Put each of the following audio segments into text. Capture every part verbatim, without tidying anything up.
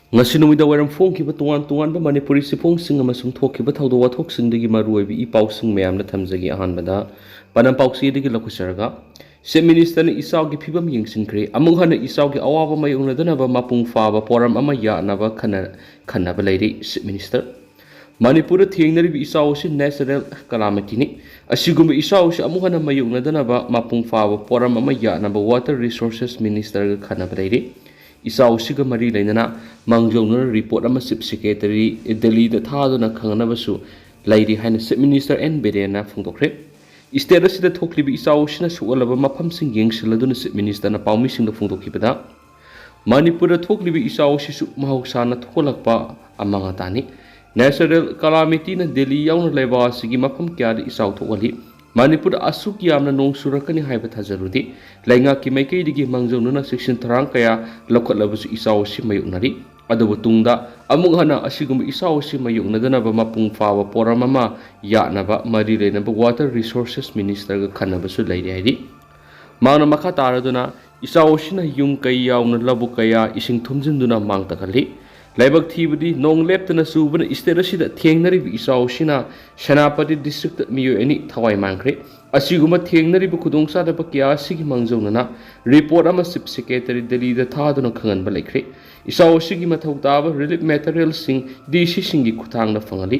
ꯉꯁꯤ ꯅꯨꯃꯤꯗꯥꯡ ꯋꯥꯏꯔꯝ ꯐꯣꯡꯈꯤꯕ ꯇꯣꯉꯥꯟ ꯇꯣꯉꯥꯟꯕ ꯃꯅꯤꯄꯨꯔꯤ ꯆꯦꯐꯣꯡꯁꯤꯡ ꯑꯃꯁꯨꯡ ꯊꯣꯛꯈꯤꯕ ꯊꯧꯗꯣꯛ ꯋꯥꯊꯣꯛꯁꯤꯡꯗꯒꯤ ꯃꯔꯨꯑꯣꯏꯕ ꯏ ꯄꯥꯎꯁꯤꯡ ꯃꯌꯥꯝꯅ ꯊꯝꯖꯒꯦ꯫ ꯑꯍꯥꯟꯕꯗ ꯄꯥꯟꯗꯝ ꯄꯥꯎꯆꯦꯗꯒꯤ ꯂꯧꯈꯠꯆꯔꯒ, ꯆꯤꯐ ꯃꯤꯅꯤꯁꯇꯔꯅ ꯏꯆꯥꯎꯒꯤ ꯐꯤꯕꯝ ꯌꯦꯡꯁꯤꯟꯈ꯭ꯔꯦ꯫ ꯑꯃꯨꯛ ꯍꯟꯅ ꯏꯆꯥꯎꯒꯤ ꯑꯋꯥꯕ ꯃꯥꯌꯣꯛꯅꯗꯅꯕ ꯃꯄꯨꯡ ꯐꯥꯕ ꯄꯣꯔꯝ ꯑꯃ ꯌꯥꯠꯅꯕ ꯈꯟꯅ-, ꯈꯟꯅꯕ ꯂꯩꯔꯤ꯫ ꯆꯤꯐ ꯃꯤꯅꯤꯁꯇꯔ, ꯃꯅꯤꯄꯨꯔꯗ ꯊꯦꯡꯅꯔꯤꯕ ꯏꯆꯥꯎ ꯑꯁꯤ natural calamityꯅꯤ꯫ ꯑꯁꯤꯒꯨꯝꯕ ꯏꯆꯥꯎ ꯑꯁꯤ ꯑꯃꯨꯛ ꯍꯟꯅ ꯃꯥꯌꯣꯛꯅꯗꯅꯕ ꯃꯄꯨꯡ ꯐꯥꯕ ꯄꯣꯔꯝ ꯑꯃ ꯌꯥꯠꯅꯕ water resources ministerꯒ ꯈꯟꯅꯕ ꯂꯩꯔꯤ꯫ ꯏꯆꯥꯎ ꯑꯁꯤꯒ ꯃꯔꯤ ꯂꯩꯅꯅ ꯃꯥꯡꯖꯧꯅꯅ report ꯑꯃ ꯆꯤꯐ ꯁꯦꯀ꯭ꯔꯦꯇꯔꯤ ꯗꯦꯜꯂꯤꯗ ꯊꯥꯗꯨꯅ ꯈꯪꯅꯕꯁꯨ ꯂꯩꯔꯤ ꯍꯥꯏꯅ ꯆꯤꯐ ꯃꯤꯅꯤꯁꯇꯔ ꯑꯦꯟ ꯕꯤꯔꯦꯟꯅ ꯐꯣꯡꯗꯣꯛꯈ꯭ꯔꯦ꯫ ꯁ꯭ꯇꯦꯠ ꯑꯁꯤꯗ ꯊꯣꯛꯂꯤꯕ ꯏꯆꯥꯎ ꯑꯁꯤꯅ ꯁꯣꯛꯍꯜꯂꯕ ꯃꯐꯝꯁꯤꯡ ꯌꯦꯡꯁꯤꯜꯂꯗꯨꯅ ꯆꯤꯐ ꯃꯤꯅꯤꯁꯇꯔꯅ ꯄꯥꯎꯃꯤꯁꯤꯡꯗ ꯐꯣꯡꯗꯣꯛꯈꯤꯕꯗ, ꯃꯅꯤꯄꯨꯔꯗ ꯊꯣꯛꯂꯤꯕ ꯏꯆꯥꯎ ꯑꯁꯤꯁꯨ ꯃꯍꯧꯁꯥꯅ ꯊꯣꯛꯍꯜꯂꯛꯄ ꯑꯃꯥꯡ ꯑꯇꯥꯅꯤ꯫ Natural calamityꯅ ꯗꯦꯜꯂꯤ ꯌꯥꯎꯅ ꯂꯩꯕꯥꯛ ꯑꯁꯤꯒꯤ ꯃꯐꯝ ꯀꯌꯥꯗ ꯏꯆꯥꯎ ꯊꯣꯛꯍꯜꯂꯤ꯫ ꯃꯅꯤꯄꯨꯔꯗ ꯑꯁꯨꯛ ꯌꯥꯝꯅ ꯅꯣꯡ ꯆꯨꯔꯛꯀꯅꯤ ꯍꯥꯏꯕ ꯊꯥꯖꯔꯨꯗꯦ꯫ ꯂꯩꯉꯥꯛꯀꯤ ꯃꯥꯏꯀꯩꯗꯒꯤ ꯃꯥꯡꯖꯧꯅꯅ ꯆꯦꯛꯁꯤꯟ ꯊꯧꯔꯥꯡ ꯀꯌꯥ ꯂꯧꯈꯠꯂꯕꯁꯨ ꯏꯆꯥꯎ ꯑꯁꯤ ꯃꯥꯌꯣꯛꯅꯔꯤ꯫ ꯑꯗꯨꯕꯨ ꯇꯨꯡꯗ ꯑꯃꯨꯛ ꯍꯟꯅ ꯑꯁꯤꯒꯨꯝꯕ ꯏꯆꯥꯎ ꯑꯁꯤ ꯃꯥꯌꯣꯛꯅꯗꯅꯕ ꯃꯄꯨꯡ ꯐꯥꯕ ꯄꯣꯔꯝ ꯑꯃ ꯌꯥꯠꯅꯕ ꯃꯔꯤ ꯂꯩꯅꯕ water resources ministerꯒ ꯈꯟꯅꯕꯁꯨ ꯂꯩꯔꯤ ꯍꯥꯏꯔꯤ꯫ ꯃꯍꯥꯛꯅ ꯃꯈꯥ ꯇꯥꯔꯗꯨꯅ, ꯏꯆꯥꯎ ꯑꯁꯤꯅ ꯌꯨꯝ ꯀꯩ ꯌꯥꯎꯅ ꯂꯧꯕꯨꯛ ꯀꯌꯥ ꯏꯁꯤꯡ ꯊꯨꯝꯖꯤꯟꯗꯨꯅ ꯃꯥꯡ ꯇꯥꯛꯍꯜꯂꯤ꯫ ꯂꯥꯏꯕꯛ ꯊꯤꯕꯗꯤ ꯅꯣꯡ ꯂꯦꯞꯇꯅ ꯆꯨꯕꯅ ꯁ꯭ꯇꯦꯠ ꯑꯁꯤꯗ ꯊꯦꯡꯅꯔꯤꯕ ꯏꯆꯥꯎ ꯑꯁꯤꯅ ꯁꯦꯅꯥꯄꯇꯤ ꯗꯤꯁꯇ꯭ꯔꯤꯛꯇ ꯃꯤꯑꯣꯏ ꯑꯅꯤ ꯊꯋꯥꯏ ꯃꯥꯡꯈ꯭ꯔꯦ꯫ ꯑꯁꯤꯒꯨꯝꯕ ꯊꯦꯡꯅꯔꯤꯕ ꯈꯨꯗꯣꯡꯆꯥꯗꯕ ꯀꯌꯥ ꯑꯁꯤꯒꯤ ꯃꯥꯡꯖꯧꯅꯅ report ꯑꯃ ꯆꯤꯐ ꯁꯦꯀ꯭ꯔꯦꯇꯔꯤ ꯗꯦꯜꯂꯤꯗ ꯊꯥꯗꯨꯅ ꯈꯪꯍꯟꯕ ꯂꯩꯈ꯭ꯔꯦ꯫ ꯏꯆꯥꯎ ꯑꯁꯤꯒꯤ ꯃꯊꯧ ꯇꯥꯕ relief materialꯁꯤꯡ ꯗꯤ ꯁꯤꯁꯤꯡꯒꯤ ꯈꯨꯠꯊꯥꯡꯗ ꯐꯪꯍꯜꯂꯤ꯫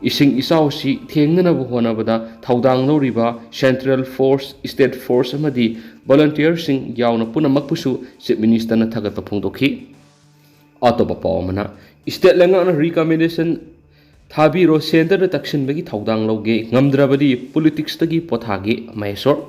ꯏꯁꯤꯡ ꯏꯆꯥꯎ ꯑꯁꯤ ꯊꯦꯡꯅꯅꯕ ꯍꯣꯠꯅꯕꯗ ꯊꯧꯗꯥꯡ ꯂꯧꯔꯤꯕ central force, state force ꯑꯃꯗꯤ volunteerꯁꯤꯡ ꯌꯥꯎꯅ ꯄꯨꯝꯅꯃꯛꯄꯨꯁꯨ ꯆꯤꯐ ꯃꯤꯅꯤꯁꯇꯔꯅ ꯊꯥꯒꯠꯄ ꯐꯣꯡꯗꯣꯛꯈꯤ꯫ ꯑꯇꯣꯞꯄ ꯄꯥꯎ ꯑꯃꯅ, ꯁ꯭ꯇꯦꯠ ꯂꯩꯉꯥꯛꯅ recommendation ꯊꯥꯕꯤꯔꯣ, ꯁꯦꯟꯇꯔꯗ ꯇꯛꯁꯤꯟꯕꯒꯤ ꯊꯧꯗꯥꯡ ꯂꯧꯒꯦ, ꯉꯝꯗ꯭ꯔꯕꯗꯤ politicsꯇꯒꯤ ꯄꯣꯊꯥꯒꯦ, ꯃꯍꯦꯁꯣꯔ꯫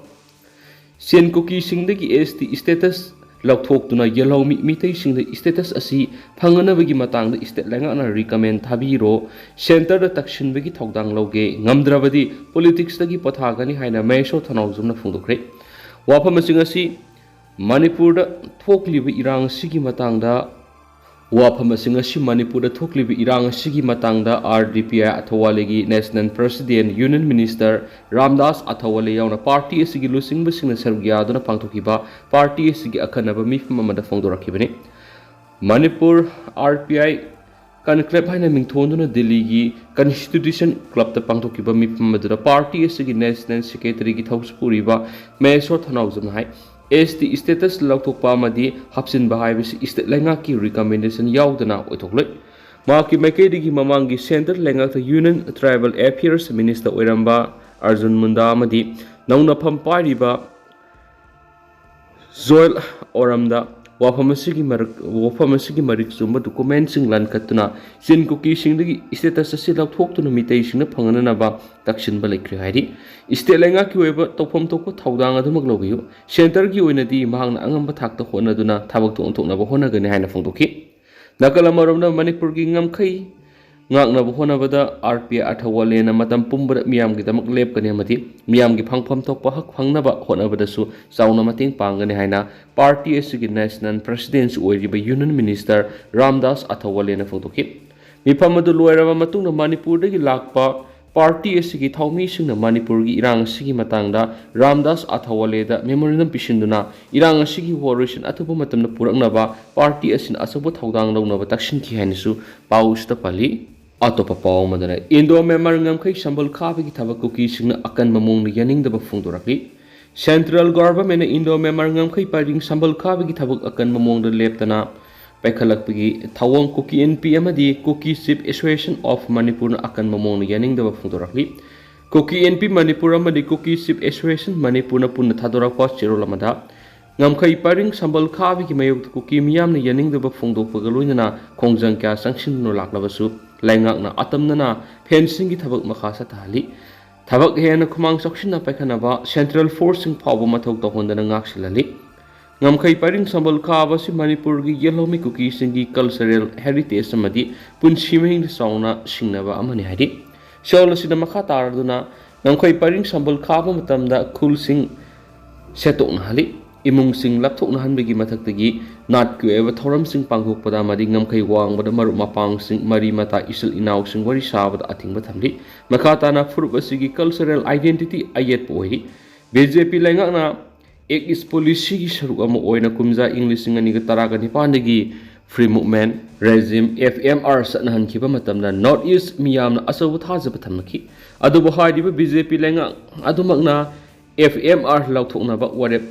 ꯁꯦꯟ ꯀꯨꯀꯤꯁꯤꯡꯗꯒꯤ ST status ꯂꯧꯊꯣꯛꯇꯨꯅ ꯌꯦꯜꯍꯧꯃꯤ ꯃꯤꯇꯩꯁꯤꯡꯗ status ꯑꯁꯤ ꯐꯪꯅꯅꯕꯒꯤ ꯃꯇꯥꯡꯗ ꯁ꯭ꯇꯦꯠ ꯂꯩꯉꯥꯛꯅ recommend ꯊꯥꯕꯤꯔꯣ, ꯁꯦꯟꯇꯔꯗ ꯇꯛꯁꯤꯟꯕꯒꯤ ꯊꯧꯗꯥꯡ ꯂꯧꯒꯦ, ꯉꯝꯗ꯭ꯔꯕꯗꯤ politicsꯇꯒꯤ ꯄꯣꯊꯥꯒꯅꯤ ꯍꯥꯏꯅ ꯃꯍꯦꯁꯣꯔ ꯊꯧꯅꯥꯎꯖꯝꯅ ꯐꯣꯡꯗꯣꯛꯈ꯭ꯔꯦ꯫ ꯋꯥꯐꯝꯁꯤꯡ ꯑꯁꯤ ꯃꯅꯤꯄꯨꯔꯗ ꯊꯣꯛꯂꯤꯕ ꯏꯔꯥꯡ ꯑꯁꯤꯒꯤ ꯃꯇꯥꯡꯗ, ꯋꯥꯐꯝꯁꯤꯡ ꯑꯁꯤ ꯃꯅꯤꯄꯨꯔꯗ ꯊꯣꯛꯂꯤꯕ ꯏꯔꯥꯡ ꯑꯁꯤꯒꯤ ꯃꯇꯥꯡꯗ RDPI ꯑꯊꯧꯋꯥꯂꯤꯒꯤ national president, union minister Ramdas ꯑꯊꯧꯋꯥꯂꯤ ꯌꯥꯎꯅ party ꯑꯁꯤꯒꯤ ꯂꯨꯆꯤꯡꯕꯁꯤꯡꯅ ꯁꯔꯨꯛ ꯌꯥꯗꯨꯅ ꯄꯥꯡꯊꯣꯛꯈꯤꯕ party ꯑꯁꯤꯒꯤ ꯑꯈꯟꯅꯕ ꯃꯤꯐꯝ ꯑꯃꯗ ꯐꯣꯡꯗꯣꯔꯛꯈꯤꯕꯅꯤ꯫ ꯃꯅꯤꯄꯨꯔ ꯑꯥꯔ ꯄꯤ ꯑꯥꯏ ꯀꯟꯀ꯭ꯂꯦꯕ ꯍꯥꯏꯅ ꯃꯤꯡꯊꯣꯟꯗꯨꯅ ꯗꯤꯜꯂꯤꯒꯤ ꯀꯟꯁꯇꯤꯇ꯭ꯌꯨꯁꯟ ꯀ꯭ꯂꯕꯇ ꯄꯥꯡꯊꯣꯛꯈꯤꯕ ꯃꯤꯐꯝ ꯑꯗꯨꯗ ꯄꯥꯔꯇꯤ ꯑꯁꯤꯒꯤ ꯅꯦꯁꯅꯦꯜ ꯁꯦꯀ꯭ꯔꯦꯇꯔꯤꯒꯤ ꯊꯧꯁꯤ ꯄꯨꯔꯤꯕ ꯃꯍꯦꯁꯣꯔ ꯊꯧꯅꯥꯎꯖꯝꯅ ꯍꯥꯏ, ꯑꯦꯁ ꯇꯤ ꯁ꯭ꯇꯦꯇꯁ ꯂꯧꯊꯣꯛꯄ ꯑꯃꯗꯤ ꯍꯥꯞꯆꯤꯟꯕ ꯍꯥꯏꯕꯁꯤ ꯁ꯭ꯇꯦꯠ ꯂꯩꯉꯥꯛꯀꯤ ꯔꯤꯀꯃꯦꯟꯗꯦꯁꯟ ꯌꯥꯎꯗꯅ ꯑꯣꯏꯊꯣꯛꯂꯣꯏ꯫ ꯃꯍꯥꯛꯀꯤ ꯃꯥꯏꯀꯩꯗꯒꯤ ꯃꯃꯥꯡꯒꯤ ꯁꯦꯟꯇꯔ ꯂꯩꯉꯥꯛꯇ ꯌꯨꯅꯤꯌꯟ ꯇ꯭ꯔꯥꯏꯕꯦꯜ ꯑꯦꯐꯤꯌꯔꯁ ꯃꯤꯅꯤꯁꯇꯔ ꯑꯣꯏꯔꯝꯕ ꯑꯔꯖꯨꯟ ꯃꯨꯟꯗꯥ ꯑꯃꯗꯤ ꯅꯧꯅ ꯐꯝ ꯄꯥꯏꯔꯤꯕ ꯖꯣꯌꯜ ꯑꯣꯔꯝꯗ ꯋꯥꯐꯝ ꯑꯁꯤꯒꯤ ꯃꯔꯛ-, ꯋꯥꯐꯝ ꯑꯁꯤꯒꯤ ꯃꯔꯤꯛ ꯆꯨꯝꯕ ꯗꯣꯀꯨꯃꯦꯟꯁꯤꯡ ꯂꯟꯈꯠꯇꯨꯅ ꯆꯤꯟ ꯀꯨꯀꯤꯁꯤꯡꯗꯒꯤ ꯁ꯭ꯇꯦꯇꯁ ꯑꯁꯤ ꯂꯧꯊꯣꯛꯇꯨꯅ ꯃꯤꯇꯩꯁꯤꯡꯅ ꯐꯪꯍꯟꯅꯅꯕ ꯇꯛꯁꯤꯟꯕ ꯂꯩꯈ꯭ꯔꯦ ꯍꯥꯏꯔꯤ꯫ ꯁ꯭ꯇꯦꯠ ꯂꯩꯉꯥꯛꯀꯤ ꯑꯣꯏꯕ ꯇꯧꯐꯝ ꯊꯣꯛꯄ ꯊꯧꯗꯥꯡ ꯑꯗꯨꯃꯛ ꯂꯧꯕꯤꯌꯨ꯫ ꯁꯦꯟꯇꯔꯒꯤ ꯑꯣꯏꯅꯗꯤ ꯃꯍꯥꯛꯅ ꯑꯉꯝꯕ ꯊꯥꯛꯇ ꯍꯣꯠꯅꯗꯨꯅ ꯊꯕꯛ ꯑꯣꯟꯊꯣꯛꯅꯕ ꯍꯣꯠꯅꯒꯅꯤ ꯍꯥꯏꯅ ꯐꯣꯡꯗꯣꯛꯈꯤ꯫ ꯅꯥꯀꯜ ꯑꯃꯔꯣꯝꯗ ꯃꯅꯤꯄꯨꯔꯒꯤ ꯉꯝꯈꯩ ꯉꯥꯛꯅꯕ ꯍꯣꯠꯅꯕꯗ ꯑꯥꯔ ꯄꯤ ꯑꯥꯏ ꯑꯊꯧꯋꯥꯂꯦꯅ ꯃꯇꯝ ꯄꯨꯝꯕꯗ ꯃꯤꯌꯥꯝꯒꯤꯗꯃꯛ ꯂꯦꯞꯀꯅꯤ ꯑꯃꯗꯤ ꯃꯤꯌꯥꯝꯒꯤ ꯐꯪꯐꯝ ꯊꯣꯛꯄ ꯍꯛ ꯐꯪꯅꯕ ꯍꯣꯠꯅꯕꯗꯁꯨ ꯆꯥꯎꯅ ꯃꯇꯦꯡ ꯄꯥꯡꯒꯅꯤ ꯍꯥꯏꯅ ꯄꯥꯔꯇꯤ ꯑꯁꯤꯒꯤ ꯅꯦꯁꯅꯦꯜ ꯄ꯭ꯔꯁꯤꯗꯦꯟꯁꯨ ꯑꯣꯏꯔꯤꯕ ꯌꯨꯅꯤꯌꯟ ꯃꯤꯅꯤꯁꯇꯔ ꯔꯥꯝꯗꯥꯁ ꯑꯊꯧꯋꯥꯂꯦꯅ ꯐꯣꯡꯗꯣꯛꯈꯤ꯫ ꯃꯤꯐꯝ ꯑꯗꯨ ꯂꯣꯏꯔꯕ ꯃꯇꯨꯡꯗ ꯃꯅꯤꯄꯨꯔꯗꯒꯤ ꯂꯥꯛꯄ ꯄꯥꯔꯇꯤ ꯑꯁꯤꯒꯤ ꯊꯧꯃꯤꯁꯤꯡꯅ ꯃꯅꯤꯄꯨꯔꯒꯤ ꯏꯔꯥꯡ ꯑꯁꯤꯒꯤ ꯃꯇꯥꯡꯗ ꯔꯥꯝꯗꯥꯁ ꯑꯊꯧꯋꯥꯂꯦꯗ ꯃꯦꯃꯣꯔꯦꯟꯗꯝ ꯄꯤꯁꯤꯟꯗꯨꯅ ꯏꯔꯥꯡ ꯑꯁꯤꯒꯤ ꯋꯥꯔꯣꯏꯁꯤꯟ ꯑꯊꯨꯕ ꯃꯇꯝꯗ ꯄꯨꯔꯛꯅꯕ ꯄꯥꯔꯇꯤ ꯑꯁꯤꯅ ꯑꯆꯧꯕ ꯊꯧꯗꯥꯡ ꯂꯧꯅꯕ ꯇꯛꯁꯤꯟꯈꯤ ꯍꯥꯏꯅꯁꯨ ꯄꯥꯎ ꯑꯁꯤꯗ ꯄꯜꯂꯤ꯫ ꯑꯇꯣꯞꯄ ꯄꯥꯎ ꯑꯃꯗꯅ ꯏꯟꯗꯣ ꯃ꯭ꯌꯥꯟꯃꯥꯔ ꯉꯝꯈꯩ ꯁꯝꯕꯜ ꯈꯥꯕꯒꯤ ꯊꯕꯛ ꯀꯨꯀꯤꯁꯤꯡꯅ ꯑꯀꯟꯕ ꯃꯑꯣꯡꯗ ꯌꯥꯅꯤꯡꯗꯕ ꯐꯣꯡꯗꯣꯔꯛꯂꯤ꯫ ꯁꯦꯟꯇ꯭ꯔꯦꯜ ꯒꯣꯚꯔꯟꯃꯦꯟꯠꯅ ꯏꯟꯗꯣ ꯃ꯭ꯌꯥꯟꯃꯥꯔ ꯉꯝꯈꯩ ꯄꯔꯤꯡ ꯁꯝꯕꯜ ꯈꯥꯕꯒꯤ ꯊꯕꯛ ꯑꯀꯟꯕ ꯃꯑꯣꯡꯗ ꯂꯦꯞꯇꯅ ꯄꯥꯏꯈꯠꯂꯛꯄꯒꯤ ꯊꯧꯑꯣꯡ ꯀꯨꯀꯤ ꯑꯦꯟ ꯄꯤ ꯑꯃꯗꯤ ꯀꯨꯀꯤ ꯆꯤꯐ ꯑꯦꯁꯣꯁꯤꯌꯦꯁꯟ ꯑꯣꯐ ꯃꯅꯤꯄꯨꯔꯅ ꯑꯀꯟꯕ ꯃꯑꯣꯡꯗ ꯌꯥꯅꯤꯡꯗꯕ ꯐꯣꯡꯗꯣꯔꯛꯂꯤ꯫ ꯀꯨꯀꯤ ꯑꯦꯟ ꯄꯤ ꯃꯅꯤꯄꯨꯔ ꯑꯃꯗꯤ ꯀꯨꯀꯤ ꯆꯤꯐ ꯑꯦꯁꯣꯁꯤꯌꯦꯁꯟ ꯃꯅꯤꯄꯨꯔꯅ ꯄꯨꯟꯅ ꯊꯥꯗꯣꯔꯛꯄ ꯆꯦꯔꯣꯜ ꯑꯃꯗ, ꯉꯝꯈꯩ ꯄꯔꯤꯡ ꯁꯝꯕꯜ ꯈꯥꯕꯒꯤ ꯃꯥꯌꯣꯛꯇ ꯀꯨꯀꯤ ꯃꯤꯌꯥꯝꯅ ꯌꯥꯅꯤꯡꯗꯕ ꯐꯣꯡꯗꯣꯛꯄꯒ ꯂꯣꯏꯅꯅ ꯈꯣꯡꯖꯪ ꯀꯌꯥ ꯆꯪꯁꯤꯟꯗꯨꯅ ꯂꯥꯛꯂꯕꯁꯨ, ꯂꯩꯉꯥꯛꯅ ꯑꯇꯝꯅꯅ ꯐꯦꯟꯁꯤꯡꯒꯤ ꯊꯕꯛ ꯃꯈꯥ ꯆꯠꯊꯍꯜꯂꯤ꯫ ꯊꯕꯛ ꯍꯦꯟꯅ ꯈꯨꯃꯥꯡ ꯆꯥꯎꯁꯤꯟꯅ ꯄꯥꯏꯈꯠꯅꯕ ꯁꯦꯟꯇ꯭ꯔꯦꯜ ꯐꯣꯔꯁꯁꯤꯡ ꯐꯥꯎꯕ ꯃꯊꯧ ꯇꯧꯍꯟꯗꯅ ꯉꯥꯛꯁꯤꯜꯍꯜꯂꯤ꯫ ꯉꯝꯈꯩ ꯄꯔꯤꯡ ꯁꯝꯕꯜ ꯈꯥꯕ ꯑꯁꯤ ꯃꯅꯤꯄꯨꯔꯒꯤ ꯌꯦꯜꯍꯧꯃꯤ ꯀꯨꯀꯤꯁꯤꯡꯒꯤ ꯀꯜꯆꯔꯦꯜ ꯍꯦꯔꯤꯇꯦꯖ ꯑꯃꯗꯤ ꯄꯨꯟꯁꯤ ꯃꯍꯤꯡꯗ ꯆꯥꯎꯅ ꯁꯤꯡꯅꯕ ꯑꯃꯅꯤ ꯍꯥꯏꯔꯤ꯫ ꯆꯦꯔꯣꯜ ꯑꯁꯤꯗ ꯃꯈꯥ ꯇꯥꯔꯗꯨꯅ, ꯉꯝꯈꯩ ꯄꯔꯤꯡ ꯁꯝꯕꯜ ꯈꯥꯕ ꯃꯇꯝꯗ ꯈꯨꯜꯁꯤꯡ ꯁꯦꯠꯇꯣꯛꯅꯍꯜꯂꯤ꯫ ꯏꯃꯨꯡꯁꯤꯡ ꯂꯥꯞꯊꯣꯛꯅꯍꯟꯕꯒꯤ ꯃꯊꯛꯇꯒꯤ ꯅꯥꯠꯀꯤ ꯑꯣꯏꯕ ꯊꯧꯔꯝꯁꯤꯡ ꯄꯥꯡꯊꯣꯛꯄꯗ ꯑꯃꯗꯤ ꯉꯝꯈꯩ ꯋꯥꯡꯕꯗ ꯃꯔꯨꯞ ꯃꯄꯥꯡꯁꯤꯡ, ꯃꯔꯤ ꯃꯇꯥ, ꯏꯆꯤꯜ ꯏꯅꯥꯎꯁꯤꯡ ꯋꯥꯔꯤ ꯁꯥꯕꯗ ꯑꯊꯤꯡꯕ ꯊꯝꯂꯤ꯫ ꯃꯈꯥ ꯇꯥꯅ ꯐꯨꯔꯨꯞ ꯑꯁꯤꯒꯤ ꯀꯜꯆꯔꯦꯜ ꯑꯥꯏꯗꯦꯟꯇꯤꯇꯤ ꯑꯌꯦꯠꯄ ꯑꯣꯏꯔꯤ꯫ ꯕꯤ ꯖꯦ ꯄꯤ ꯂꯩꯉꯥꯛꯅ ꯑꯦꯛ ꯏꯁ ꯄꯣꯂꯤꯁꯤꯒꯤ ꯁꯔꯨꯛ ꯑꯃ ꯑꯣꯏꯅ ꯀꯨꯝꯖꯥ ꯏꯪ ꯂꯤꯁꯤꯡ ꯑꯅꯤꯒ ꯇꯔꯥꯒ ꯅꯤꯄꯥꯟꯗꯒꯤ Free Movement Regime, F M R, ꯆꯠꯅꯍꯟꯈꯤꯕ ꯃꯇꯝꯗ North East ꯃꯤꯌꯥꯝꯅ ꯑꯆꯧꯕ ꯊꯥꯖꯕ ꯊꯝꯂꯛꯈꯤ꯫ ꯑꯗꯨꯕꯨ ꯍꯥꯏꯔꯤꯕ B J P ꯂꯩꯉꯥꯛ ꯑꯗꯨꯃꯛꯅ F M R ꯂꯧꯊꯣꯛꯅꯕ ꯋꯥꯔꯦꯞ,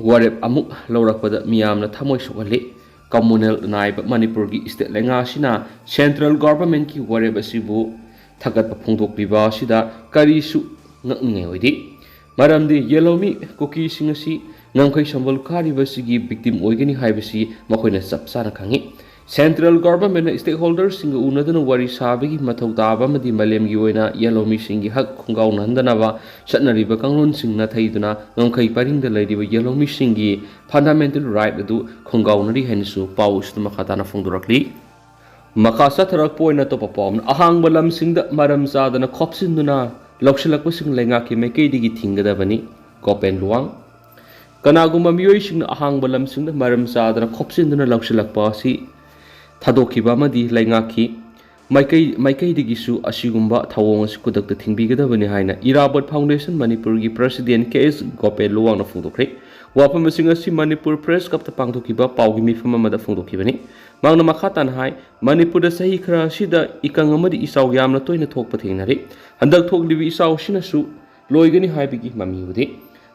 ꯋꯥꯔꯦꯞ ꯑꯃꯨꯛ ꯂꯧꯔꯛꯄꯗ ꯃꯤꯌꯥꯝꯅ ꯊꯃꯣꯏ ꯁꯣꯛꯍꯜꯂꯤ꯫ ꯀꯝꯃꯨꯅꯦꯜ ꯅꯥꯏꯕ ꯃꯅꯤꯄꯨꯔꯒꯤ state ꯂꯩꯉꯥꯛ ꯑꯁꯤꯅ central governmentꯀꯤ ꯋꯥꯔꯦꯞ ꯑꯁꯤꯕꯨ ꯊꯥꯒꯠꯄ ꯐꯣꯡꯗꯣꯛꯂꯤꯕ ꯑꯁꯤꯗ ꯀꯔꯤꯁꯨ ꯉꯛꯅꯤꯡꯉꯥꯏ ꯑꯣꯏꯗꯦ꯫ ꯃꯔꯝꯗꯤ ꯌꯦꯜꯍꯧꯃꯤ ꯀꯨꯀꯤꯁꯤꯡ ꯑꯁꯤ ꯉꯝꯈꯩ ꯁꯝꯕꯜ ꯀꯥꯔꯤꯕꯁꯤꯒꯤ victim ꯑꯣꯏꯒꯅꯤ ꯍꯥꯏꯕꯁꯤ ꯃꯈꯣꯏꯅ ꯆꯞ ꯆꯥꯅ ꯈꯪꯏ꯫ Central governmentꯅ stakeholderꯁꯤꯡꯒ ꯎꯅꯗꯨꯅ ꯋꯥꯔꯤ ꯁꯥꯕꯒꯤ ꯃꯊꯧ ꯇꯥꯕ ꯑꯃꯗꯤ ꯃꯥꯂꯦꯝꯒꯤ ꯑꯣꯏꯅ ꯌꯦꯜꯍꯧꯃꯤꯁꯤꯡꯒꯤ ꯍꯛ ꯈꯣꯡꯒꯥꯎꯅꯍꯟꯗꯅꯕ historyꯒꯤ ꯀꯥꯡꯂꯣꯟꯁꯤꯡ ꯅꯥꯊꯩꯗꯨꯅ ꯉꯝꯈꯩ ꯄꯔꯤꯡꯗ ꯂꯩꯔꯤꯕ ꯌꯦꯜꯍꯧꯃꯤꯁꯤꯡꯒꯤ fundamental right ꯑꯗꯨ ꯈꯣꯡꯒꯥꯎꯅꯔꯤ ꯍꯥꯏꯅꯁꯨ ꯄꯥꯎ ꯑꯁꯤꯗ ꯃꯈꯥ ꯇꯥꯅ ꯐꯣꯡꯗꯣꯔꯛꯂꯤ꯫ ꯃꯈꯥ ꯆꯠꯊꯔꯛꯄ ꯑꯣꯏꯅ ꯑꯇꯣꯞꯄ ꯄꯥꯎ ꯑꯃꯅ, ꯑꯍꯥꯡꯕ ꯂꯝꯁꯤꯡꯗ ꯃꯔꯝ ꯆꯥꯗꯅ ꯈꯣꯞꯆꯤꯟꯗꯨꯅ ꯂꯧꯁꯤꯜꯂꯛꯄꯁꯤꯡ ꯂꯩꯉꯥꯛꯀꯤ ꯃꯥꯏꯀꯩꯗꯒꯤ ꯊꯤꯡꯒꯗꯕꯅꯤ, ꯒꯣꯄꯦꯟ ꯂꯨꯋꯥꯡ꯫ ꯀꯅꯥꯒꯨꯝꯕ ꯃꯤꯑꯣꯏꯁꯤꯡꯅ ꯑꯍꯥꯡꯕ ꯂꯝꯁꯤꯡꯗ ꯃꯔꯝ ꯆꯥꯗꯅ ꯈꯣꯞꯆꯤꯟꯗꯨꯅ ꯂꯧꯁꯤꯜꯂꯛꯄ ꯑꯁꯤ ꯊꯥꯗꯣꯛꯈꯤꯕ ꯑꯃꯗꯤ ꯂꯩꯉꯥꯛꯀꯤ ꯃꯥꯏꯀꯩ, ꯃꯥꯏꯀꯩꯗꯒꯤꯁꯨ ꯑꯁꯤꯒꯨꯝꯕ ꯊꯧꯑꯣꯡ ꯑꯁꯤ ꯈꯨꯗꯛꯇ ꯊꯤꯡꯕꯤꯒꯗꯕꯅꯤ ꯍꯥꯏꯅ ꯏꯔꯥꯕꯣꯠ Foundationꯒꯤ President K S ꯒꯣꯄꯦꯟ ꯂꯨꯋꯥꯡꯅ ꯐꯣꯡꯗꯣꯛꯈ꯭ꯔꯦ꯫ ꯋꯥꯐꯝꯁꯤꯡ ꯑꯁꯤ ꯃꯅꯤꯄꯨꯔ Press Clubꯇ ꯄꯥꯡꯊꯣꯛꯈꯤꯕ ꯄꯥꯎꯒꯤ ꯃꯤꯐꯝ ꯑꯃꯗ ꯐꯣꯡꯗꯣꯛꯈꯤꯕꯅꯤ꯫ ꯃꯍꯥꯛꯅ ꯃꯈꯥ ꯇꯥꯅ ꯍꯥꯏ, ꯃꯅꯤꯄꯨꯔꯗ ꯆꯍꯤ ꯈꯔ ꯑꯁꯤꯗ ꯏꯀꯪ ꯑꯃꯗꯤ ꯏꯆꯥꯎ ꯌꯥꯝꯅ ꯇꯣꯏꯅ ꯊꯣꯛꯄ ꯊꯦꯡꯅꯔꯤ꯫ ꯍꯟꯗꯛ ꯊꯣꯛꯂꯤꯕ ꯏꯆꯥꯎ ꯑꯁꯤꯅꯁꯨ ꯂꯣꯏꯒꯅꯤ ꯍꯥꯏꯕꯒꯤ ꯃꯃꯤ ꯎꯗꯦ꯫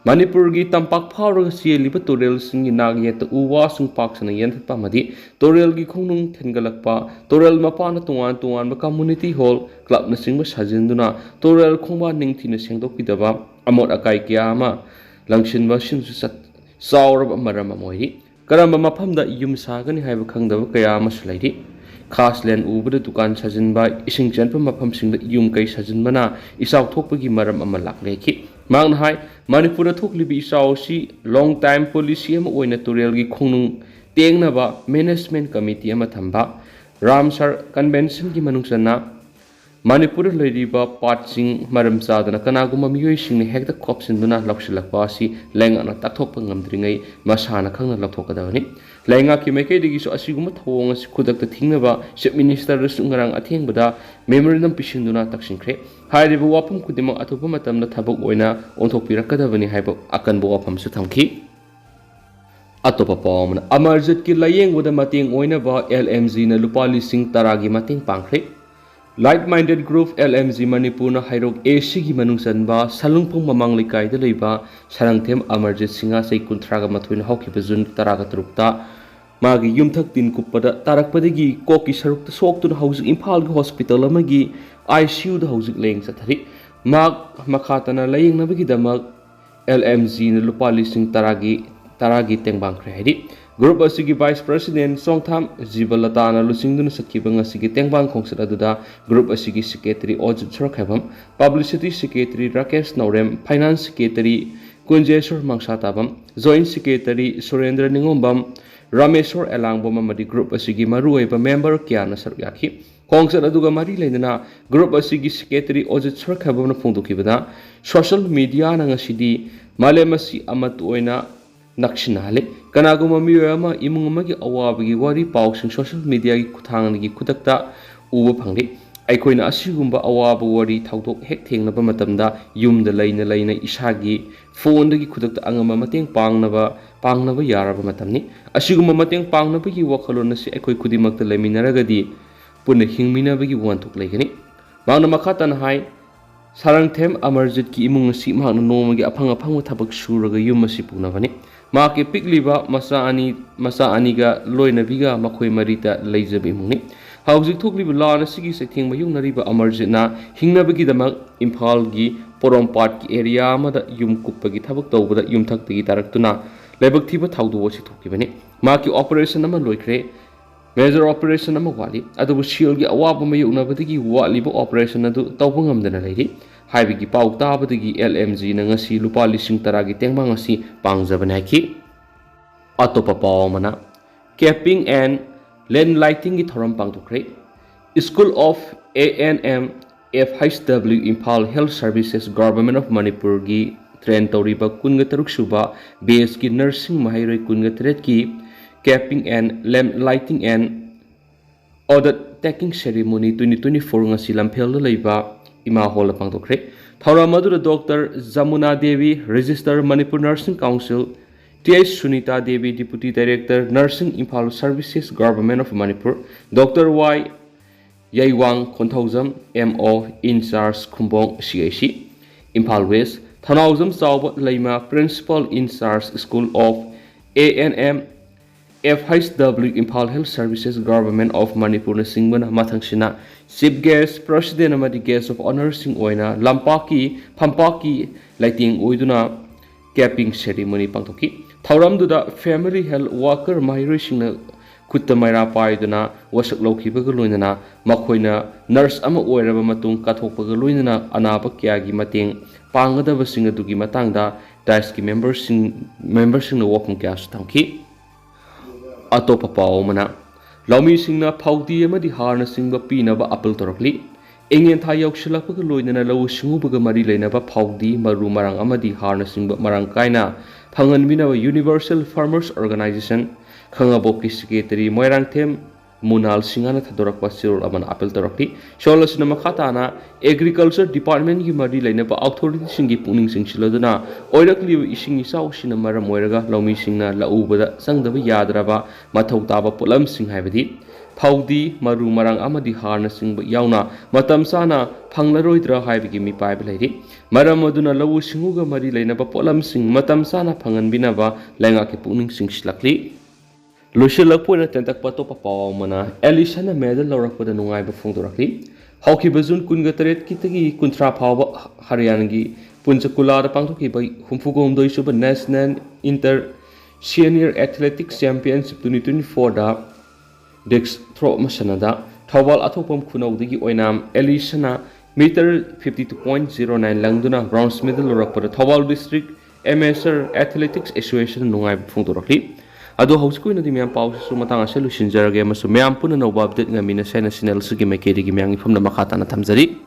ꯃꯅꯤꯄꯨꯔꯒꯤ ꯇꯝꯄꯥꯛ ꯐꯥꯎꯔꯒ ꯆꯦꯜꯂꯤꯕ ꯇꯨꯔꯦꯜꯁꯤꯡꯒꯤ ꯅꯥꯛ ꯌꯦꯠꯇ ꯎ ꯋꯥꯁꯤꯡ ꯄꯥꯛ ꯁꯟꯅ ꯌꯥꯟꯊꯠꯄ ꯑꯃꯗꯤ ꯇꯨꯔꯦꯜꯒꯤ ꯈꯣꯡꯅꯨꯡ ꯊꯤꯟꯒꯠꯂꯛꯄ, ꯇꯨꯔꯦꯜ ꯃꯄꯥꯟꯗ ꯇꯣꯉꯥꯟ ꯇꯣꯉꯥꯟꯕ community hall, clubꯅꯆꯤꯡꯕ ꯁꯥꯖꯤꯟꯗꯨꯅ ꯇꯨꯔꯦꯜ ꯈꯣꯡꯕꯥꯟ ꯅꯤꯡꯊꯤꯅ ꯁꯦꯡꯗꯣꯛꯄꯤꯗꯕ, ꯑꯃꯣꯠ ꯑꯀꯥꯏ ꯀꯌꯥ ꯑꯃ ꯂꯪꯁꯤꯟꯕ ꯑꯁꯤꯅꯁꯨ ꯆꯠ-, ꯆꯥꯎꯔꯕ ꯃꯔꯝ ꯑꯃ ꯑꯣꯏꯔꯤ꯫ ꯀꯔꯝꯕ ꯃꯐꯝꯗ ꯌꯨꯝ ꯁꯥꯒꯅꯤ ꯍꯥꯏꯕ ꯈꯪꯗꯕ ꯀꯌꯥ ꯑꯃꯁꯨ ꯂꯩꯔꯤ꯫ ꯈꯥꯁ land ꯎꯕꯗ ꯗꯨꯀꯥꯟ ꯁꯥꯖꯤꯟꯕ, ꯏꯁꯤꯡ ꯆꯦꯟꯐꯝ ꯃꯐꯝꯁꯤꯡꯗ ꯌꯨꯝ ꯀꯩ ꯁꯥꯖꯤꯟꯕꯅ ꯏꯆꯥꯎ ꯊꯣꯛꯄꯒꯤ ꯃꯔꯝ ꯑꯃ ꯂꯥꯛꯂꯦꯈꯤ꯫ ꯃꯍꯥꯛꯅ ꯍꯥꯏ, ꯃꯅꯤꯄꯨꯔꯗ ꯊꯣꯛꯂꯤꯕ ꯏꯆꯥꯎ ꯑꯁꯤ long time policy ꯑꯃ ꯑꯣꯏꯅ ꯇꯨꯔꯦꯜꯒꯤ ꯈꯣꯡꯅꯨꯡ ꯇꯦꯡꯅꯕ management committee ꯑꯃ ꯊꯝꯕ, ꯔꯥꯝꯁꯥꯔ Conventionꯒꯤ ꯃꯅꯨꯡ ꯆꯟꯅ ꯃꯅꯤꯄꯨꯔꯗ ꯂꯩꯔꯤꯕ ꯄꯥꯠꯁꯤꯡ ꯃꯔꯝ ꯆꯥꯗꯅ ꯀꯅꯥꯒꯨꯝꯕ ꯃꯤꯑꯣꯏꯁꯤꯡꯅ ꯍꯦꯛꯇ ꯈꯣꯞꯆꯤꯟꯗꯨꯅ ꯂꯧꯁꯤꯜꯂꯛꯄ ꯑꯁꯤ ꯂꯩꯉꯥꯛꯅ ꯇꯥꯛꯊꯣꯛꯄ ꯉꯝꯗ꯭ꯔꯤꯉꯩ ꯃꯁꯥꯅ ꯈꯪꯅ ꯂꯧꯊꯣꯛꯀꯗꯕꯅꯤ꯫ ꯂꯩꯉꯥꯛꯀꯤ ꯃꯥꯏꯀꯩꯗꯒꯤꯁꯨ ꯑꯁꯤꯒꯨꯝꯕ ꯊꯧꯑꯣꯡ ꯑꯁꯤ ꯈꯨꯗꯛꯇ ꯊꯤꯡꯅꯕ Chief Ministerꯗꯁꯨ ꯉꯔꯥꯡ ꯑꯊꯦꯡꯕꯗ memorandum ꯄꯤꯁꯤꯟꯗꯨꯅ ꯇꯛꯁꯤꯟꯈ꯭ꯔꯦ꯫ ꯍꯥꯏꯔꯤꯕ ꯋꯥꯐꯝ ꯈꯨꯗꯤꯡꯃꯛ ꯑꯊꯨꯕ ꯃꯇꯝꯗ ꯊꯕꯛ ꯑꯣꯏꯅ ꯑꯣꯟꯊꯣꯛꯄꯤꯔꯛꯀꯗꯕꯅꯤ ꯍꯥꯏꯕ ꯑꯀꯟꯕ ꯋꯥꯐꯝꯁꯨ ꯊꯝꯈꯤ꯫ ꯑꯇꯣꯞꯄ ꯄꯥꯎ ꯑꯃꯅ, ꯑꯃꯔꯖꯤꯠꯀꯤ ꯂꯥꯌꯦꯡꯕꯗ ꯃꯇꯦꯡ ꯑꯣꯏꯅꯕ ꯑꯦꯜ ꯑꯦꯝ ꯖꯤꯅ ꯂꯨꯄꯥ ꯂꯤꯁꯤꯡ ꯇꯔꯥꯒꯤ ꯃꯇꯦꯡ ꯄꯥꯡꯈ꯭ꯔꯦ꯫ Like Minded Group, L M G Manipur ꯅ ꯍꯩꯔꯣꯛ A C ꯒꯤ ꯃꯅꯨꯡ ꯆꯟꯕ ꯁꯂꯨꯡꯐꯝ ꯃꯃꯥꯡ ꯂꯩꯀꯥꯏꯗ ꯂꯩꯕ ꯁꯔꯪꯊꯦꯝ ꯑꯃꯔꯖꯤꯠ ꯁꯤꯡꯍ, ꯆꯍꯤ ꯀꯨꯟꯊ꯭ꯔꯥꯒ ꯃꯥꯊꯣꯏꯅ ꯍꯧꯈꯤꯕ ꯖꯨꯟ ꯇꯔꯥꯒ ꯇꯔꯨꯛꯇ ꯃꯥꯒꯤ ꯌꯨꯝꯊꯛ ꯇꯤꯟ ꯀꯨꯞꯄꯗ ꯇꯥꯔꯛꯄꯗꯒꯤ ꯀꯣꯛꯀꯤ ꯁꯔꯨꯛꯇ ꯁꯣꯛꯇꯨꯅ ꯍꯧꯖꯤꯛ ꯏꯝꯐꯥꯜꯒꯤ ꯍꯣꯁꯄꯤꯇꯥꯜ ꯑꯃꯒꯤ I C U ꯗ ꯍꯧꯖꯤꯛ ꯂꯥꯌꯦꯡ ꯆꯠꯊꯔꯤ꯫ ꯃꯍꯥꯛ ꯃꯈꯥ ꯇꯥꯅ ꯂꯥꯌꯦꯡꯅꯕꯒꯤꯗꯃꯛ L M G ꯅ ꯂꯨꯄꯥ ꯂꯤꯁꯤꯡ ꯇꯔꯥꯒꯤ, ꯇꯔꯥꯒꯤ ꯇꯦꯡꯕꯥꯡꯈ꯭ꯔꯦ ꯍꯥꯏꯔꯤ꯫ Group ꯑꯁꯤꯒꯤ Vice President ꯆꯣꯡꯊꯥꯝ ꯖꯤꯕꯂꯇꯥꯅ ꯂꯨꯆꯤꯡꯗꯨꯅ ꯆꯠꯈꯤꯕ ꯉꯁꯤꯒꯤ ꯇꯦꯡꯕꯥꯡ ꯈꯣꯡꯆꯠ ꯑꯗꯨꯗ group ꯑꯁꯤꯒꯤ Secretary ꯑꯣꯖꯤꯠ ꯁꯣꯔꯈꯥꯏꯕꯝ, Publicity Secretary Rakesh ꯅꯧꯔꯦꯝ, Finance Secretary ꯀꯨꯟꯖꯦꯁꯣꯔ ꯃꯪꯁꯥꯇꯥꯕꯝ, Joint Secretary ꯁꯨꯔꯦꯟꯗ꯭ꯔ ꯅꯤꯉꯣꯝꯕꯝ, Rameshwor ꯑꯦꯂꯥꯡꯕꯝ ꯑꯃꯗꯤ group ꯑꯁꯤꯒꯤ ꯃꯔꯨꯑꯣꯏꯕ member ꯀꯌꯥꯅ ꯁꯔꯨꯛ ꯌꯥꯈꯤ꯫ ꯈꯣꯡꯆꯠ ꯑꯗꯨꯒ ꯃꯔꯤ ꯂꯩꯅꯅ group ꯑꯁꯤꯒꯤ Secretary ꯑꯣꯖꯤꯠ ꯁꯣꯔꯈꯥꯏꯕꯝꯅ ꯐꯣꯡꯗꯣꯛꯈꯤꯕꯗ, social media ꯅ ꯉꯁꯤꯗꯤ ꯃꯥꯂꯦꯝ ꯑꯁꯤ ꯑꯃꯠꯇ ꯑꯣꯏꯅ ꯅꯛꯁꯤꯟꯅꯍꯜꯂꯤ꯫ ꯀꯅꯥꯒꯨꯝꯕ ꯃꯤꯑꯣꯏ ꯑꯃ ꯏꯃꯨꯡ ꯑꯃꯒꯤ ꯑꯋꯥꯕꯒꯤ ꯋꯥꯔꯤ ꯄꯥꯎꯁꯤꯡ social media ꯒꯤ ꯈꯨꯠꯊꯥꯡꯗꯒꯤ ꯈꯨꯗꯛꯇ ꯎꯕ ꯐꯪꯂꯤ꯫ ꯑꯩꯈꯣꯏꯅ ꯑꯁꯤꯒꯨꯝꯕ ꯑꯋꯥꯕ ꯋꯥꯔꯤ ꯊꯧꯗꯣꯛ ꯍꯦꯛ ꯊꯦꯡꯅꯕ ꯃꯇꯝꯗ ꯌꯨꯝꯗ ꯂꯩꯅ ꯂꯩꯅ ꯏꯁꯥꯒꯤ phone ꯗꯒꯤ ꯈꯨꯗꯛꯇ ꯑꯉꯝꯕ ꯃꯇꯦꯡ ꯄꯥꯡꯅꯕ, ꯄꯥꯡꯅꯕ ꯌꯥꯔꯕ ꯃꯇꯝꯅꯤ꯫ ꯑꯁꯤꯒꯨꯝꯕ ꯃꯇꯦꯡ ꯄꯥꯡꯅꯕꯒꯤ ꯋꯥꯈꯜꯂꯣꯟ ꯑꯁꯤ ꯑꯩꯈꯣꯏ ꯈꯨꯗꯤꯡꯃꯛꯇ ꯂꯩꯃꯤꯟꯅꯔꯒꯗꯤ ꯄꯨꯟꯅ ꯍꯤꯡꯃꯤꯟꯅꯕꯒꯤ ꯋꯥꯍꯟꯊꯣꯛ ꯂꯩꯒꯅꯤ꯫ ꯃꯍꯥꯛꯅ ꯃꯈꯥ ꯇꯥꯅ ꯍꯥꯏ, ꯁꯥꯔꯪꯊꯦꯝ ꯑꯃꯔꯖꯤꯠꯀꯤ ꯏꯃꯨꯡ ꯑꯁꯤ ꯃꯍꯥꯛꯅ ꯅꯣꯡꯃꯒꯤ ꯑꯐꯪ ꯑꯐꯪꯕ ꯊꯕꯛ ꯁꯨꯔꯒ ꯌꯨꯝ ꯑꯁꯤ ꯄꯨꯅꯕꯅꯤ꯫ ꯃꯍꯥꯛꯀꯤ ꯄꯤꯛꯂꯤꯕ ꯃꯆꯥ ꯑꯅꯤ, ꯃꯆꯥ ꯑꯅꯤꯒ ꯂꯣꯏꯅꯕꯤꯒ ꯃꯈꯣꯏ ꯃꯔꯤꯇ ꯂꯩꯖꯕ ꯏꯃꯨꯡꯅꯤ꯫ ꯍꯧꯖꯤꯛ ꯊꯣꯛꯂꯤꯕ ꯂꯥꯟ ꯑꯁꯤꯒꯤ ꯆꯩꯊꯦꯡ ꯃꯥꯌꯣꯛꯅꯔꯤꯕ ꯑꯃꯔꯖꯤꯠꯅ ꯍꯤꯡꯅꯕꯒꯤꯗꯃꯛ ꯏꯝꯐꯥꯜꯒꯤ ꯄꯣꯔꯣꯝꯄꯥꯠꯀꯤ area ꯑꯃꯗ ꯌꯨꯝ ꯀꯨꯞꯄꯒꯤ ꯊꯕꯛ ꯇꯧꯕꯗ ꯌꯨꯝꯊꯛꯇꯒꯤ ꯇꯥꯔꯛꯇꯨꯅ ꯂꯥꯏꯕꯛ ꯊꯤꯕ ꯊꯧꯗꯣꯛ ꯑꯁꯤ ꯊꯣꯛꯈꯤꯕꯅꯤ꯫ ꯃꯍꯥꯛꯀꯤ operation ꯑꯃ ꯂꯣꯏꯈ꯭ꯔꯦ꯫ Major operation ꯑꯃ ꯋꯥꯠꯂꯤ, ꯑꯗꯨꯕꯨ ꯁꯦꯜꯒꯤ ꯑꯋꯥꯕ ꯃꯥꯌꯣꯛꯅꯕꯗꯒꯤ ꯋꯥꯠꯂꯤꯕ operation ꯑꯗꯨ ꯇꯧꯕ ꯉꯝꯗꯅ ꯂꯩꯔꯤ꯫ ꯍꯥꯏꯕꯒꯤ ꯄꯥꯎ ꯇꯥꯕꯗꯒꯤ L M G ꯅ ꯉꯁꯤ ꯂꯨꯄꯥ ꯂꯤꯁꯤꯡ ꯇꯔꯥꯒꯤ ꯇꯦꯡꯕꯥꯡ ꯑꯁꯤ ꯄꯥꯡꯖꯕꯅꯤ ꯍꯥꯏꯈꯤ꯫ ꯑꯇꯣꯞꯄ ꯄꯥꯎ ꯑꯃꯅ, capping and lamp lighting ꯒꯤ ꯊꯧꯔꯝ ꯄꯥꯡꯊꯣꯛꯈ꯭ꯔꯦ꯫ School of A N M F H W Imphal Health Services Government of Manipur ꯒꯤ train ꯇꯧꯔꯤꯕ ꯀꯨꯟꯒ ꯇꯔꯨꯛ ꯁꯨꯕ batch ꯀꯤ nursing ꯃꯍꯩꯔꯣꯏ ꯀꯨꯟꯒ ꯇꯔꯦꯠꯀꯤ capping and lamp lighting and oath taking ceremony twenty twenty-four ꯉꯁꯤ ꯂꯝꯐꯦꯜꯗ ꯂꯩꯕ ꯏꯃꯥ hall ꯗ ꯄꯥꯡꯊꯣꯛꯈ꯭ꯔꯦ꯫ ꯊꯧꯔꯝ ꯑꯗꯨꯗ Doctor Yamuna Devi, Registrar Manipur Nursing Council, T H Sunita Devi, Deputy Director, Nursing, Imphal Services, Government of Manipur, Doctor Y Yaiwang Khonthoujam, M O in charge, Khumbong C H C, Imphal West, Thanaujam Chaoba Leima, Principal in charge, School of A N M, F H W, Imphal Health Services, Government of Manipur ꯅꯆꯤꯡꯕꯅ ꯃꯊꯪꯁꯤꯅ Chief Guest, President ꯑꯃꯗꯤ Guest of Honour ꯁꯤꯡ ꯑꯣꯏꯅ ꯂꯝꯄꯥꯛꯀꯤ ꯐꯝꯄꯥꯛꯀꯤ ꯂꯩꯇꯦꯡ ꯑꯣꯏꯗꯨꯅ capping ceremony ꯄꯥꯡꯊꯣꯛꯈꯤ꯫ ꯊꯧꯔꯝꯗꯨꯗ Family Health Worker ꯃꯍꯩꯔꯣꯏꯁꯤꯡꯅ ꯈꯨꯠꯇ ꯃꯩꯔꯥ ꯄꯥꯏꯗꯨꯅ ꯋꯥꯁꯛ ꯂꯧꯈꯤꯕꯒ ꯂꯣꯏꯅꯅ ꯃꯈꯣꯏꯅ nurse ꯑꯃ ꯑꯣꯏꯔꯕ ꯃꯇꯨꯡ ꯀꯠꯊꯣꯛꯄꯒ ꯂꯣꯏꯅꯅ ꯑꯅꯥꯕ ꯀꯌꯥꯒꯤ ꯃꯇꯦꯡ ꯄꯥꯡꯒꯗꯕꯁꯤꯡ ꯑꯗꯨꯒꯤ ꯃꯇꯥꯡꯗ dais ꯀꯤ member ꯁꯤꯡ, member ꯁꯤꯡꯅ ꯋꯥꯐꯝ ꯀꯌꯥꯁꯨ ꯊꯝꯈꯤ꯫ ꯑꯇꯣꯞꯄ ꯄꯥꯎ ꯑꯃꯅ, ꯂꯧꯃꯤꯁꯤꯡꯅ ꯐꯥꯎꯗꯤ ꯑꯃꯗꯤ ꯍꯥꯔꯅꯆꯤꯡꯕ ꯄꯤꯅꯕ appeal ꯇꯧꯔꯛꯂꯤ꯫ ꯏꯉꯦꯟ ꯊꯥ ꯌꯧꯁꯤꯜꯂꯛꯄꯒ ꯂꯣꯏꯅꯅ ꯂꯧꯎ ꯁꯤꯡꯎꯕꯒ ꯃꯔꯤ ꯂꯩꯅꯕ ꯐꯥꯎꯗꯤ, ꯃꯔꯨ ꯃꯔꯥꯡ ꯑꯃꯗꯤ ꯍꯥꯔꯅꯆꯤꯡꯕ ꯃꯔꯥꯡ ꯀꯥꯏꯅ ꯐꯪꯍꯟꯕꯤꯅꯕ Universal Farmers Organization, ꯈꯥꯉꯕꯣꯛꯀꯤ Secretary Moirangthem ꯃꯨꯅꯥꯜ ꯁꯤꯡꯍꯅ ꯊꯥꯗꯣꯔꯛꯄ ꯆꯦꯔꯣꯜ ꯑꯃꯅ appeal ꯇꯧꯔꯛꯂꯤ꯫ ꯆꯦꯔꯣꯜ ꯑꯁꯤꯅ ꯃꯈꯥ ꯇꯥꯅ Agriculture Department ꯀꯤ ꯃꯔꯤ ꯂꯩꯅꯕ authority ꯁꯤꯡꯒꯤ ꯄꯨꯛꯅꯤꯡ ꯆꯤꯡꯁꯤꯜꯂꯗꯨꯅ ꯑꯣꯏꯔꯛꯂꯤꯕ ꯏꯁꯤꯡ ꯏꯆꯥꯎ ꯑꯁꯤꯅ ꯃꯔꯝ ꯑꯣꯏꯔꯒ ꯂꯧꯃꯤꯁꯤꯡꯅ ꯂꯧ ꯎꯕꯗ ꯆꯪꯗꯕ ꯌꯥꯗ꯭ꯔꯕ ꯃꯊꯧ ꯇꯥꯕ ꯄꯣꯠꯂꯝꯁꯤꯡ ꯍꯥꯏꯕꯗꯤ ꯐꯥꯎꯗꯤ, ꯃꯔꯨ ꯃꯔꯥꯡ ꯑꯃꯗꯤ ꯍꯥꯔꯅꯆꯤꯡꯕ ꯌꯥꯎꯅ ꯃꯇꯝ ꯆꯥꯅ ꯐꯪꯂꯔꯣꯏꯗ꯭ꯔꯥ ꯍꯥꯏꯕꯒꯤ ꯃꯤꯄꯥꯏꯕ ꯂꯩꯔꯤ꯫ ꯃꯔꯝ ꯑꯗꯨꯅ ꯂꯧꯎ ꯁꯤꯡꯎꯒ ꯃꯔꯤ ꯂꯩꯅꯕ ꯄꯣꯠꯂꯝꯁꯤꯡ ꯃꯇꯝ ꯆꯥꯅ ꯐꯪꯍꯟꯕꯤꯅꯕ ꯂꯩꯉꯥꯛꯀꯤ ꯄꯨꯛꯅꯤꯡ ꯆꯤꯡꯁꯤꯜꯂꯛꯂꯤ꯫ ꯂꯣꯏꯁꯤꯜꯂꯛꯄ ꯑꯣꯏꯅ ꯇꯦꯟꯇꯛꯄ ꯑꯇꯣꯞꯄ ꯄꯥꯎ ꯑꯃꯅ, ꯑꯦꯂꯤꯁꯅ medal ꯂꯧꯔꯛꯄꯗ ꯅꯨꯡꯉꯥꯏꯕ ꯐꯣꯡꯗꯣꯔꯛꯂꯤ꯫ ꯍꯧꯈꯤꯕ June ꯀꯨꯟꯒ ꯇꯔꯦꯠꯀꯤꯗꯒꯤ ꯀꯨꯟꯊ꯭ꯔꯥ ꯐꯥꯎꯕ ꯍꯔꯤꯌꯥꯅꯥꯒꯤ ꯄꯨꯟꯆꯀꯨꯂꯥꯗ ꯄꯥꯡꯊꯣꯛꯈꯤꯕ ꯍꯨꯝꯐꯨꯒ ꯍꯨꯝꯗꯣꯏ ꯁꯨꯕ National Inter Senior Athletics Championship twenty twenty four ꯗ disc throw ꯃꯁꯥꯟꯅꯗ ꯊꯧꯕꯥꯜ ꯑꯊꯣꯛꯄꯝ ꯈꯨꯅꯧꯗꯒꯤ ꯑꯣꯏꯅ ꯑꯦꯂꯤꯁꯅ meter fifty two point zero nine ꯂꯪꯗꯨꯅ bronze medal ꯂꯧꯔꯛꯄꯗ Thoubal District Amateur Athletics Association ꯅ ꯅꯨꯡꯉꯥꯏꯕ ꯐꯣꯡꯗꯣꯔꯛꯂꯤ꯫ ꯑꯗꯣ ꯍꯧꯖꯤꯛꯀꯤ ꯑꯣꯏꯅꯗꯤ ꯃꯌꯥꯝ ꯄꯥꯎꯁꯤꯁꯨ ꯃꯇꯥꯡ ꯑꯁꯤꯗ ꯂꯣꯏꯁꯤꯟꯖꯔꯒꯦ ꯑꯃꯁꯨꯡ ꯃꯌꯥꯝ ꯄꯨꯟꯅ ꯑꯅꯧꯕ update ꯉꯥꯏꯃꯤꯟꯅꯁꯦ ꯍꯥꯏꯅ channel ꯑꯁꯤꯒꯤ ꯃꯥꯏꯀꯩꯗꯒꯤ ꯃꯌꯥꯝꯒꯤ ꯃꯐꯝꯗ ꯃꯈꯥ ꯇꯥꯅ ꯊꯝꯖꯔꯤ꯫